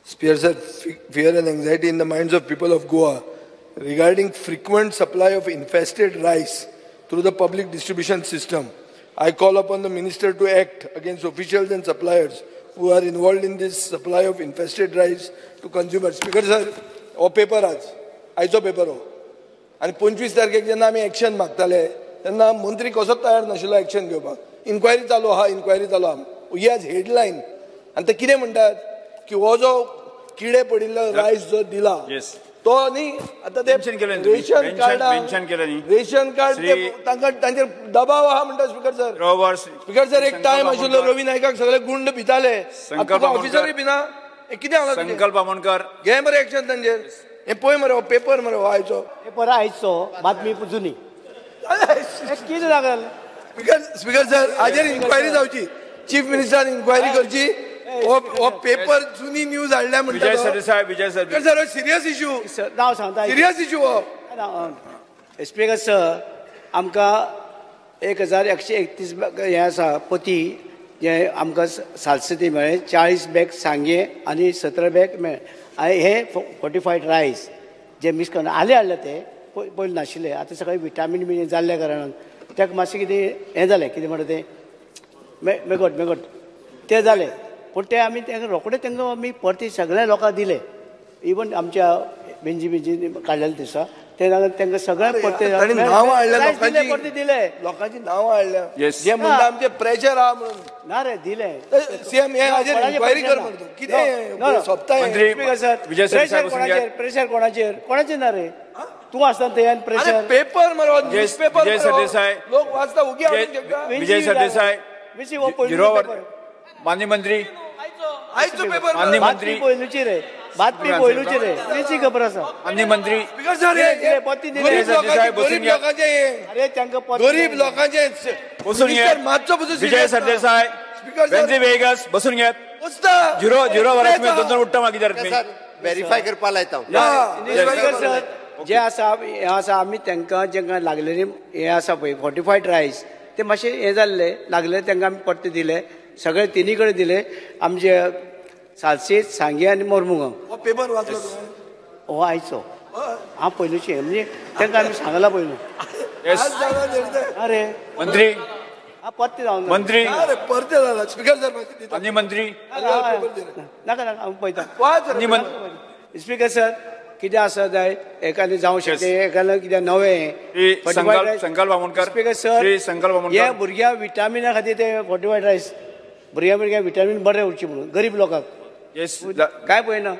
Speaker sir, fear and anxiety in the minds of people of Goa regarding frequent supply of infested rice through the public distribution system. I call upon the minister to act against officials and suppliers who are involved in this supply of infested rice to consumers. Speaker sir, हो paper आज आयचो paper हो आनी 25 तारखेक जेन्ना आमी action मागताले तेन्ना मंत्री कसोच तयार नाशिल्लो एक्शन घेवपाक. इन्क्वायरी चालू आहा, इन्क्वायरी चालू आहा, ही आज हेडलायन. आनी ते कितें म्हणटात की हो जो किडे पडिल्लो रायस जो दिला तो न्ही आतां ते रेशन कार्ड, रेशन कार्ड तांकां तांचेर दबाव आहा म्हणटा स्पीकर सर. स्पीकर सर, एक टायम आशिल्लो रवी नायकाक सगळे गुंड भिताले, ऑफिसरूय भिना. कितें जालां? संकल्प आमोणकर, घे मरे एक्शन तांचेर. हे पळय मरे, हो पेपर मरे, हो आयचो पेपर, आयचो बातमी जुनी. कितें लागल? स्पीकर सर, हाजेर इन्क्वायरी जावची, चीफ मिनिस्टरान इन्क्वायरी करची. हो पेपर जुनी न्यूज हाडल्या म्हणटा. विजय सरदेसाय, विजय सर, हो सिरियस इश्यू, नांव सांगता, सिरियस इश्यू हो. स्पीकर सर, आमकां 1131 हें आसा पती जे आमकां सालसेती मेळ्ळें, 40 बॅग सांगे आनी 17 बॅग मेळ्ळे. आनी हे फोर्टिफायड रायस जे मिक्स करून आले हाडले ते पयलीं नाशिल्ले, आतां सगळे विटामीन बी जाल्ल्या कारणान ताका मातशें कितें हें जालें, कितें म्हणटा तें मेगोट मेगोट तें जालें. पूण ते आमी तांकां रोखडे तांकां आमी परती सगळ्या लोकांक दिले. इवन आमच्या बेंजी बेंजी काडलेले दिसा ते तांकां सगळ्यांक परते परते दिले, लोकांची नांवां हाडल्या जे म्हणटा आमचें प्रेशर आहा म्हणून. ना रे, दिले सीएम हे हाजेर इन्क्वायरी कर म्हणटा. कितें सोंपता? प्रेशर कोणाचेर? प्रेशर कोणाचेर? कोणाचेर ना रे, तूं आसता थंय प्रेशर. पेपर मरे, न्यूज पेपर लोक वाचता, उगी. विजय सरदेसाय, माननीय मंत्री, आयचो पेपर, माननीय मंत्री, पयलूची रे बातमी, पयलूची रे, तेची खबर आसा. माननीय मंत्री, गरीब लोकांचे मातसो. विजय सरदेसाय, वेगस बसून घेत झिरो झिरो वरात दोन दोन उठ्ठा मागीर व्हेरीफाय करपाक लायता. जे आसा हें आसा, आमी तांकां जेंकां लागलेली हें आसा पळय फोर्टिफायड रायस, ते मातशें हें जाल्लें लागले, तांकां आमी परते दिले, सगळे तिनी कडेन दिले. आमचे सालसेत, सांगे आनी मोरमुगांव. हो पेपर वाचलो? हो आयचो, हांव पयलूचे, म्हणजे तांकां आमी सांगलां पयलू. अरे मंत्री, परते जावन मंत्री परते जाला. स्पीकर सर, माननीय मंत्री, नाका नाका, हांव पळयता. स्पीकर सर, कितें आसा जाय एकाने जावं शकता, एकाने कितें नवें. संकल्प आमोणकर, स्पीकर सर, हे भुरग्यांक विटामिना खातीर ते फोर्टिफायड रायस, भुरग्यां भुरग्यांक विटामीन बरें उरचें म्हणून गरीब लोकांक. काय पळयना.